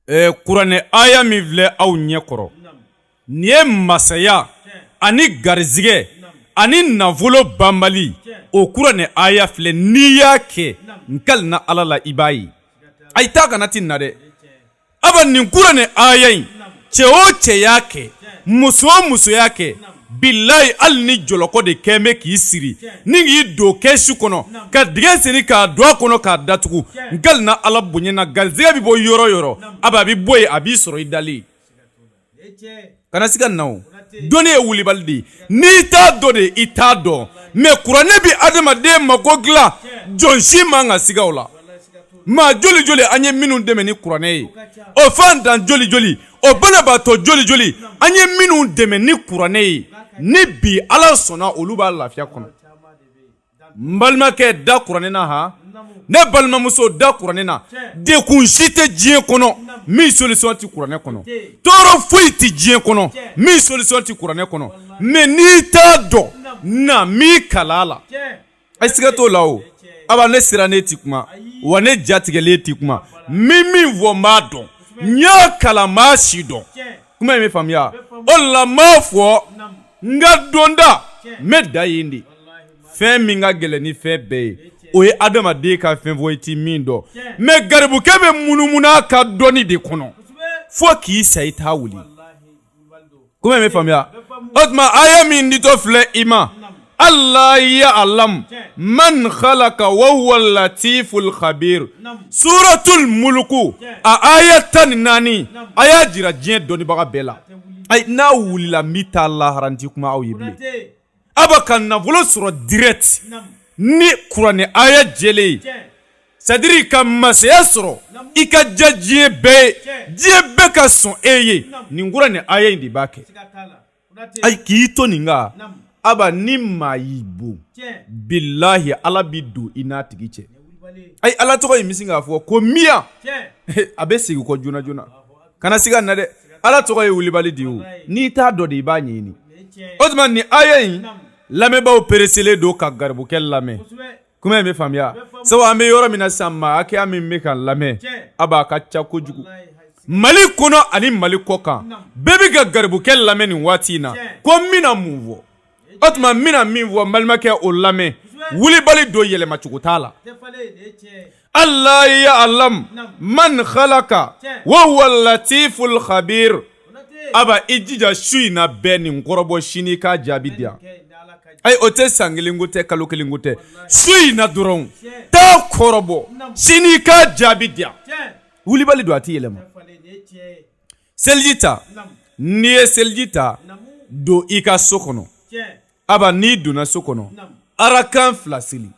Kuranɛ aya min filɛ aw ɲɛ kɔrɔ nin ye masaya ani garizigɛ ani nafolo banbali o kuranɛ aya filɛ n'i y'a kɛ n kalina ala la i b'a ye a i ta kana ti na dɛ aba nin kuranɛ aya in cɛ o cɛ y'a kɛ muso o muso y'a kɛ bilayi hali ni jɔlɔkɔ de kɛn bɛ k'i siri ni k'i don kɛsu kɔnɔ ka dingɛ senni k'a don a kɔnɔ k'a datugu n kalina ala bonya na garizigɛ bɛ bɔ yɔrɔ yɔrɔ aba a bɛ bɔ yen a b'i sɔrɔ i dalen kana siga na o dɔnni ye wulibali de ye n'i t'a dɔn de i t'a dɔn mais kuranɛ bɛ adamaden mako dilan jɔn si man ka siga o la maa joli joli an ye minnu dɛmɛ ni kuranɛ ye o fantan joli joli o banabaatɔ joli joli an ye minnu dɛmɛ ni kuranɛ ye ni bi ala sɔnna olu b'a lafiya kɔnɔ n balimakɛ da kuranɛ na han ne balimamuso da kuranɛ na dekun si tɛ diɲɛ kɔnɔ min solution tɛ kuranɛ kɔnɔ tɔɔrɔ foyi tɛ diɲɛ kɔnɔ min solution tɛ kuranɛ kɔnɔ mais n'i t'a dɔn na n b'i kalan a la a siga t'o la o aba ne sirannen tɛ kuma wa ne jatigɛlen tɛ kuma n bɛ min fɔ n b'a dɔn n y'a kalan n b'a si dɔn kuma in bɛ faamuya o la n b'a fɔ n ka dɔnta n bɛ da yen de fɛn min ka gɛlɛn ni fɛn bɛɛ ye o ye adamaden ka fɛn fɔ i ti min dɔn mais garibukɛ bɛ munumunu a ka dɔnni de kɔnɔ fo k'i sa i t'a wuli kuma in bɛ faamuya o tuma aya min ditɔ filɛ i ma ala ya'lamu man khalaqa wa huwa latiful khabir suratul muluku a aya 14 a y'a jira diɲɛ dɔnnibaga bɛɛ la ayi n'a wulila n bɛ taa lahara n ti kuma aw ye bilen aba ka nafolo sɔrɔ direct ni kuranɛ aya jɛlen ye c'est-à-dire ka masaya sɔrɔ i ka diya diɲɛ bɛɛ ye diɲɛ bɛɛ ka sɔn e ye nin kuranɛ aya in de b'a kɛ ayi k'i to nin kan aba ni maa y'i bon bilahi ala bi don i n'a tigi cɛ ayi ala tɔgɔ in bɛ sin k'a fɔ ko miya a bɛ segin kɔ joona joona kana siga na dɛ ala tɔgɔ ye wulibali de ye o n'i t'a dɔn de i b'a ɲɛɲini o tuma nin aya in lamɛnbaaw pereselen don ka garibukɛ lamɛn kuma in bɛ faamuya sabu an bɛ yɔrɔ min na sisan maa hakɛya min bɛ ka lamɛn a b'a ka ca kojugu mali kɔnɔ ani mali kɔ kan bɛɛ bɛ ka garibukɛ lamɛn nin waati in na ko n bɛna mun fɔ o tuma n bɛna min fɔ n balimakɛ o lamɛn wulibali don yɛlɛmacogo t'a la ala ya'lamu man khalaqa wa huwa latiful khabir aba i jija su in na bɛɛ nin kɔrɔbɔ sini k'a jaabi di yan ayi o tɛ san kelen ko tɛ kalo kelen ko tɛ su in na dɔrɔn taa kɔrɔbɔ sini k'a jaabi di yan wulibali don a tɛ yɛlɛma seliji ta n'i ye seliji ta don i ka so kɔnɔ aba n'i donna so kɔnɔ arakan fila seli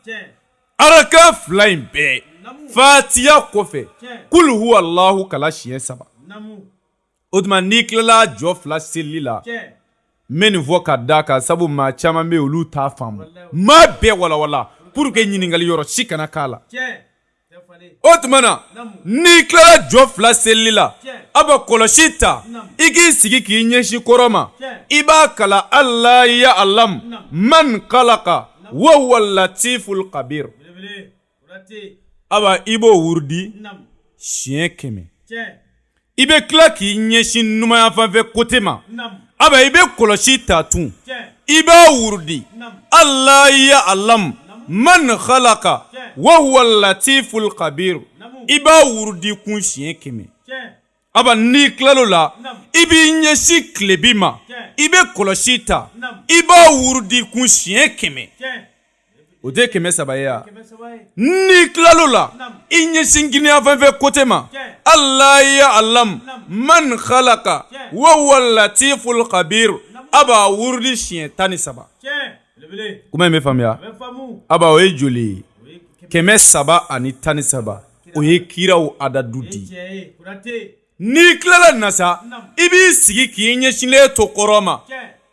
arakan fila in bɛɛ fatiya kɔfɛ kul huwa allahu kalan siɲɛ saba o tuma n'i tilala jɔ fila selili la n bɛ nin fɔ ka da kan sabu maa caman bɛ olu t'a faamu n b'a bɛɛ walawala pour que ɲininkali yɔrɔ si kana k'a la o tuma na n'i tilala jɔ fila selili la aba kɔlɔsi ta i k'i sigi k'i ɲɛsin kɔrɔn ma i b'a kalan ala ya'lamu man khalaqa wa huwa latiful khabir aba i b'o wurudi siɲɛ 100 i bɛ tila k'i ɲɛsin numanyanfan fɛ côté ma aba i bɛ kɔlɔsi ta tun i b'a wurudi ala ya'lamu man khalaqa wa huwa latiful khabir i b'a wurudi kun siɲɛ 100 aba n'i tilal'o la i b'i ɲɛsin tilebin ma i bɛ kɔlɔsi ta i b'a wurudi kun siɲɛ 100 o tɛ 300 ye wa n'i tilal'o la i ɲɛsin kiniyanfan fɛ côté ma ala ya'lamu man khalaqa wa huwa latiful khabir a b'a wurudi siɲɛ 13 kuma in bɛ faamuya aba o ye joli ye 313 o ye kiraw adadu di n'i tilala nin na sa i b'i sigi k'i ɲɛsinlen to kɔrɔn ma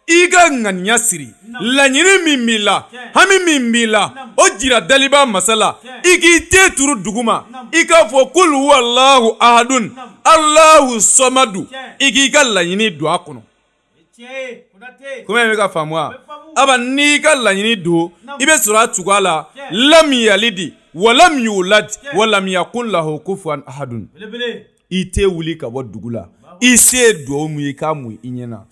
i ka ŋaniya siri laɲini min b'i la hami min b'i la o jira daliba masa la i k'i ten turu duguma i k'a fɔ kul huwa allahu ahadun allahu samadu i k'i ka laɲini don a kɔnɔ kuma in bɛ ka faamu wa aba n'i ka laɲini don i bɛ sɔrɔ a tugu a la lam yalidi walam yulad walam yakun lahu kufuwan ahadun. I tɛ wuli ka bɔ dugu la, i se ye dugawu min ye i k'a mun i ɲɛ na.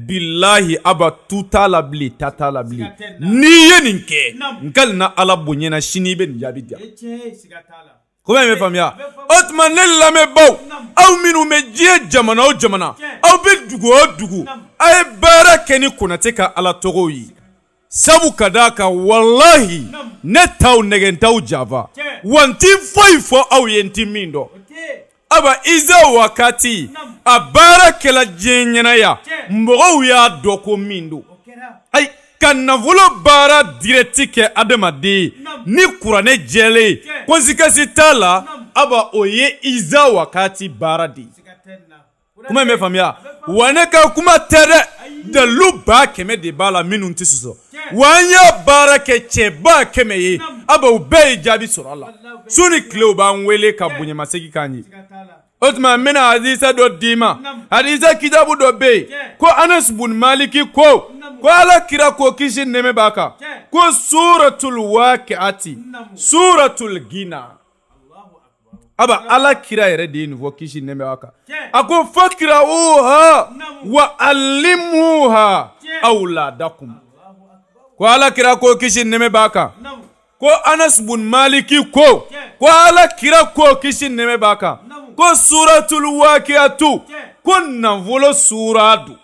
Bilahi aba, tu t'a la bilen, ta t'a la bilen. N'i ye nin kɛ, n kalina Ala bonya na, sini i bɛ nin jaabi di yan. Kuma in bɛ faamuya? O tuma ne lamɛnbaw, aw minnu bɛ diɲɛ jamana o jamana, aw bɛ dugu o dugu, a ye baara kɛ ni Konate ka Ala tɔgɔw ye. Sabu ka d'a kan, walahi ne t'aw nɛgɛn, n t'aw janfa, wa n ti foyi fɔ aw ye n ti min dɔn. Aba, iza wakati a baara kɛla diɲɛ ɲɛna yan, mɔgɔw y'a dɔn ko min don. Ayi, ka nafolo baara direct kɛ adamaden ye ni kuranɛ jɛlen ye, conséquence t'a la. Aba, o ye iza wakati baara de ye. Kuma in bɛ faamuya wa? Ne ka kuma tɛ dɛ, dalilu 100 000 de b'a la minnu tɛ sɔsɔ. Wa an y'a baara kɛ cɛ 100 000 ye, aba, u bɛɛ ye jaabi sɔrɔ a la. Su ni tile, u b'an wele ka bonyamasegin k'an ye. O tuma n bɛna hadisa dɔ d'i ma. Hadisa kitabu dɔ bɛ yen ko Anas bun Maliki ko ko Ala kira ko, kisi nɛɛmɛ b'a kan, ko suratul waqiati suratul gina. Aba, Ala kira yɛrɛ de ye nin fɔ, kisi nɛɛmɛ b'a kan. A ko faqra'uha wa allimuha awladakum. Ko Ala kira ko, kisi nɛɛmɛ b'a kan, ko Anas bun Maliki ko ko Ala kira ko, kisi nɛɛmɛ b'a kan, ko suratul waqiatu, ko nafolo sura don.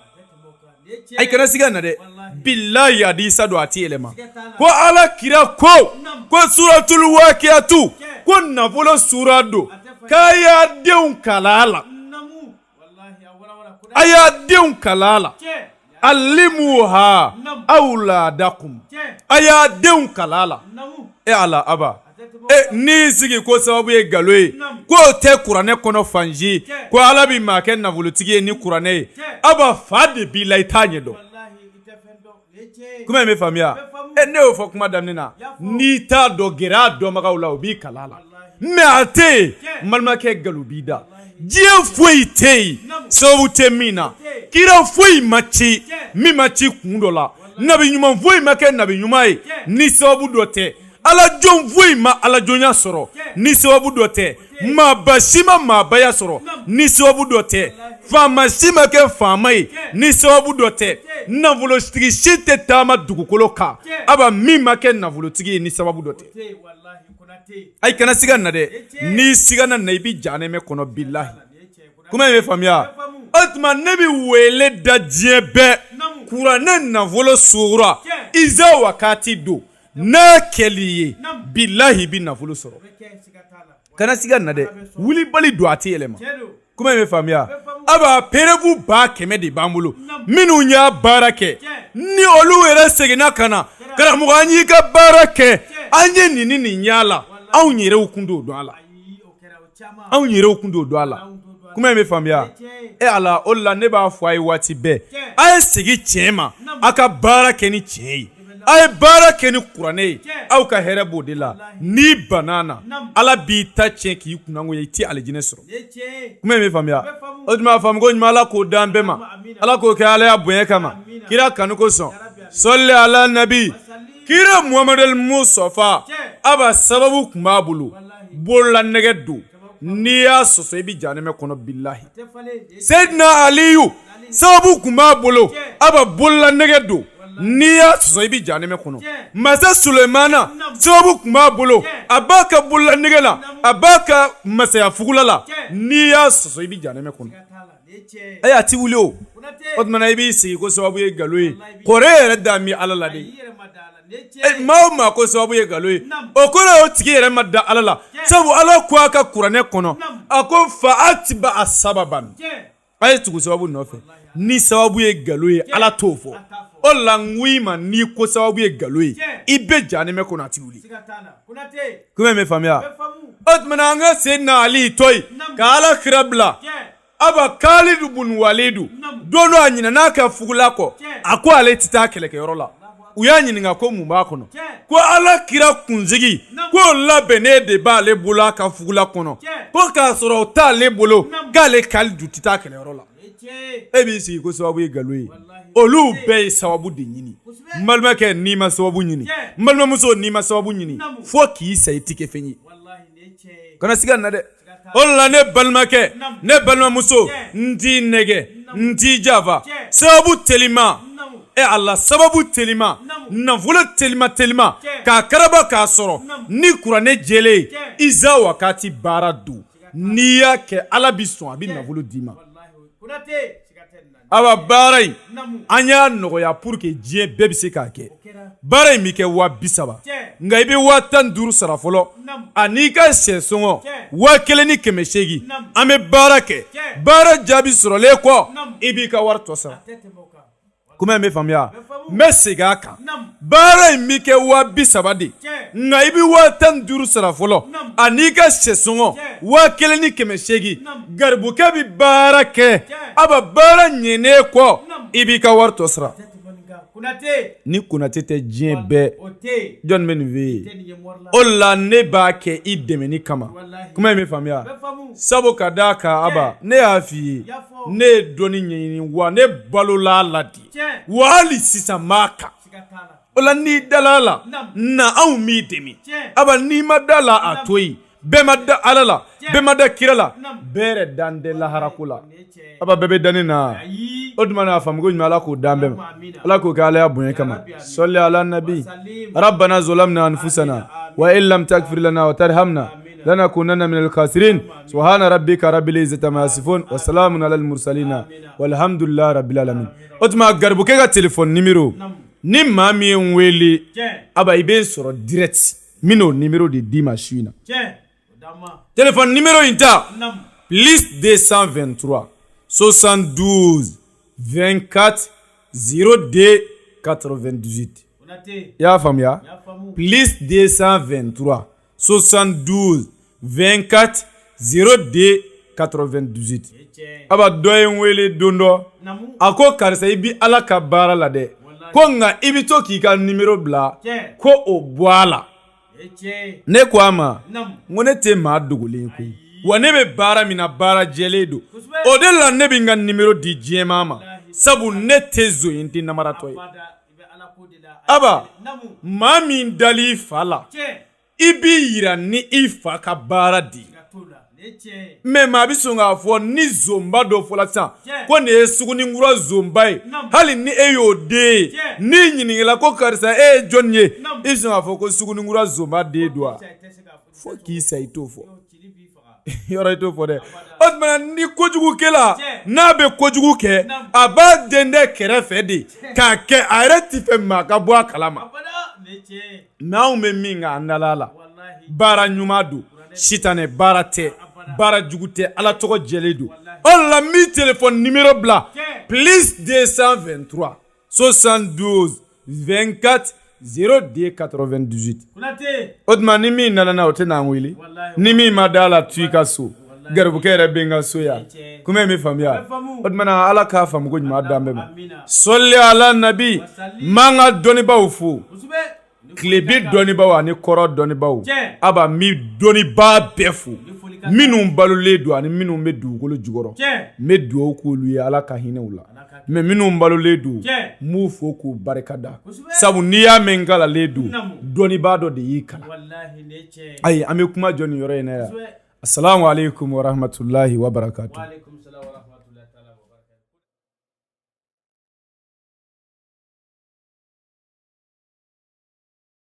Ayi, kana siga na dɛ, bilahi hadisa don, a tɛ yɛlɛma. Ko Ala kira ko ko suratul waqiatu, ko nafolo sura don, k'a y'a denw kalan a la, a y'a denw kalan a la. Allimuha awladakum, a y'a denw kalan a la. E Ala, aba, e n'i sigi ko sababu ye nkalon ye, k'o tɛ kuranɛ kɔnɔ fan si, ko Ala bɛ maa kɛ nafolotigi ye ni kuranɛ ye, aba, fa de b'i la, i t'a ɲɛ dɔn. Kuma in bɛ faamuya? E, ne y'o fɔ kuma daminɛ na, n'i t'a dɔn, gɛrɛ a dɔnbagaw la, u b'i kalan a la. Mais a tɛ yen, n balimakɛ, nkalon b'i da. Diɲɛ foyi tɛ yen sababu tɛ min na. Kira foyi ma ci min ma ci kun dɔ la. Nabi ɲuman foyi ma kɛ nabi ɲuman ye ni sababu dɔ tɛ. Ala jɔn foyi ma alajɔnya sɔrɔ ni sababu dɔ tɛ. Maaba si ma maabaya sɔrɔ ni sababu dɔ tɛ. Faama si ma kɛ faama ye ni sababu dɔ tɛ. Nafolotigi si tɛ taama dugukolo kan, aba, min ma kɛ nafolotigi ye ni sababu dɔ tɛ. Ayi, kana siga na dɛ, n'i sigana na, i bɛ jahanɛmɛ kɔnɔ, bilahi. Kuma in bɛ faamuya? O tuma ne bɛ wele da diɲɛ bɛɛ, kuranɛ nafolo sura iza wakati don, n'a kɛli ye, bilahi i bɛ nafolo sɔrɔ. Kana siga na dɛ, wulibali don, a tɛ yɛlɛma. Kuma in bɛ faamuya? Aba, preuve 100 000 de b'an bolo minnu y'a baara kɛ, ni olu yɛrɛ seginna ka na, karamɔgɔ, an y'i ka baara kɛ, an ye nin ni nin y'a la, anw yɛrɛw kun t'o dɔn a la, anw yɛrɛw kun t'o dɔn a la. Kuma in bɛ faamuya? E Ala, o la ne b'a fɔ a ye waati bɛɛ, a ye segin tiɲɛ ma, a ka baara kɛ ni tiɲɛ ye, a ye baara kɛ ni kuranɛ ye, aw ka hɛrɛ b'o de la. N'i banna na, Ala b'i ta tiɲɛ k'i kunnangoya, i tɛ alijinɛ sɔrɔ. Kuma in bɛ faamuya? O tuma faamu ko ɲuman, Ala k'o d'an bɛɛ ma. Ala k'o kɛ Ala ya bonya kama, kira kanu kosɔn. Sɔli ala nabi, kira Muhamadu Mustafa. Aba, sababu tun b'a bolo, bololanɛgɛ don, n'i y'a sɔsɔ, i bɛ jahanɛmɛ kɔnɔ, bilahi. Seyidina Aliyu, sababu tun b'a bolo, aba, bololanɛgɛ don, n'i y'a sɔsɔ, i bɛ jahanɛmɛ kɔnɔ. Masa Sulemana, sababu tun b'a bolo, a b'a ka bololanɛgɛ la, a b'a ka masaya fugula la, n'i y'a sɔsɔ, i bɛ jahanɛmɛ kɔnɔ. Ayi, a ti wuli. O tuma i b'i sigi ko sababu ye nkalon ye, kɔrɔ yɛrɛ da mi Ala la de. Maa o maa ko sababu ye nkalon ye, o kɔrɔ o tigi yɛrɛ ma da Ala la. Sabu Ala ko a ka kuranɛ kɔnɔ, a ko fa atba'a sababan, a ye tugu sababu nɔfɛ. Ni sababu ye nkalon ye, Ala t'o fɔ. O la n ko i ma, n'i ko sababu ye nkalon ye, i bɛ jahanɛmɛ kɔnɔ, a ti wuli. Kuma in bɛ faamuya? O tuma an ka Seyidina Ali to yen ka Ala kira bila. Aba, Kalidu bun Walidu, don dɔ a ɲinɛna ka fugula kɔ, a ko ale tɛ taa kɛlɛkɛyɔrɔ la. U y'a ɲininka ko mun b'a kɔnɔ, ko Ala kira kunsigi k'o labɛnnen de b'ale bolo a ka fugula kɔnɔ, ko k'a sɔrɔ o t'ale bolo, k'ale Kalidu tɛ taa kɛlɛyɔrɔ la. E b'i sigi ko sababu ye nkalon ye. Olu bɛɛ ye sababu de ɲini. N balimakɛ, n'i ma sababu ɲini, n balimamuso, n'i ma sababu ɲini, fo k'i sa, i tɛ kɛ fɛn ye. Kana siga na dɛ. O la ne balimakɛ, ne balimamuso, n t'i nɛgɛn, n t'i janfa, sababu telima e Ala, sababu telima, nafolo telima telima k'a karaba k'a sɔrɔ ni kuranɛ jɛlen ye, iza wakati baara don, n'i y'a kɛ Ala bɛ sɔn, a bɛ nafolo d'i ma. Awa baara in an y'a nɔgɔya pour que diɲɛ bɛɛ bɛ se k'a kɛ. Baara in bɛ kɛ 30 000, nka i bɛ 15 000 sara fɔlɔ ani ka sɛ sɔngɔ 1800. An bɛ baara kɛ, baara jaabi sɔrɔlen kɔ, i b'i ka wari tɔ sara. Kuma in bɛ faamuya? N bɛ segin a kan. Baara in bɛ kɛ 30 000 de, nka i bɛ 15 000 sara fɔlɔ ani ka sɛ sɔngɔ 1800. Garibukɛ bɛ baara kɛ, aba baara ɲɛnen kɔ, i b'i ka wari tɔ sara. Ni Konate tɛ diɲɛ bɛɛ, jɔn bɛ nin fɛ ye? O la ne b'a kɛ i dɛmɛni kama. Kuma in bɛ faamuya? Sabu ka d'a kan, aba ne y'a f'i ye, ne ye dɔnni ɲɛɲini wa ne balola la de wa hali sisan n b'a kan. O la n'i dala la na, anw b'i dɛmɛ. Aba n'i ma da la, a to yen. Bɛɛ ma da Ala la, bɛɛ ma da kira la, bɛɛ yɛrɛ dan tɛ laharako la. Aba bɛɛ bɛ da ne na. O tuma n'a faamu ko ɲuman, Ala k'o d'an bɛɛ ma, Ala k'o kɛ Alaya bonya kama. Sɔli ala nabi. Rabbana zolamna anfusana wa in lam takfir lana wa tarhamna lanakunanna minal khasirin. Subhana rabbika rabbil izzati amma yasifun wa salamun alal mursalina walhamdulillahi rabbil alamin. O tuma garibukɛ ka téléphone numéro, ni maa min ye n wele, aba i bɛ n sɔrɔ direct. N bɛn'o numéro de d'i ma su in na. Téléphone numéro in ta: plus 223 72 24 02 98. I y'a faamuya? Plus 223 72 24 02 98. Aba dɔ ye n wele don dɔ, a ko karisa, i bi Ala ka baara la dɛ, ko nka i bɛ to k'i ka numéro bila ko o bɔ a la. Ne ko a ma n ko ne tɛ maa dogolen koyi, wa ne bɛ baara min na, baara jɛlen don. O de la ne bɛ n ka numéro di diɲɛmaa ma, sabu ne tɛ zon ye, n tɛ namaratɔ ye. Aba maa min dal'i fa la, i b'i yira ni i fa ka baara di. Mais maa bɛ sɔn k'a fɔ ni zonba dɔ fɔla sisan ko nin ye Suguninkura zonba ye, hali ni e y'o den ye, n'i ɲininkala ko karisa, e ye jɔnni ye, i bɛ sɔn k'a fɔ ko Suguninkura zonba den don wa? Fo k'i sa, i t'o fɔ yɔrɔ, i t'o fɔ dɛ. O tuma ni kojugukɛla n'a bɛ kojugu kɛ, a b'a den dɛ kɛrɛfɛ de k'a kɛ, a yɛrɛ ti fɛ maa ka bɔ a kalama. Mais anw bɛ min kan, an dala la, baara ɲuman don, sitanɛ baara tɛ, baara jugu tɛ, Ala tɔgɔ jɛlen don. O la n b'i téléphone numéro bila: plus 223 72 24 02 98. O tuma ni min nana na, o tɛ n'an wele. Ni min ma da la, to i ka so. Garibukɛ yɛrɛ bɛ n ka so yan. Kuma in bɛ faamuya? O tuma na Ala k'a faamu ko ɲuman d'an bɛɛ ma. Sɔli ala nabi. N b'an ka dɔnnibaw fo, tilebin dɔnnibaw ani kɔrɔn dɔnnibaw. Aba n bɛ dɔnnibaa bɛɛ fo, minnu balolen don ani minnu bɛ dugukolo jukɔrɔ. N bɛ dugawu k'olu ye, Ala ka hinɛ u la. Mais minnu balolen don, n b'u fo k'u barika da, sabu n'i y'a mɛn n kalalen don, dɔnnibaa dɔ de y'i kalan. Ayi, an bɛ kuma jɔ nin yɔrɔ in na yan. Asalamu aleykum warahmatulahi wabarakatu.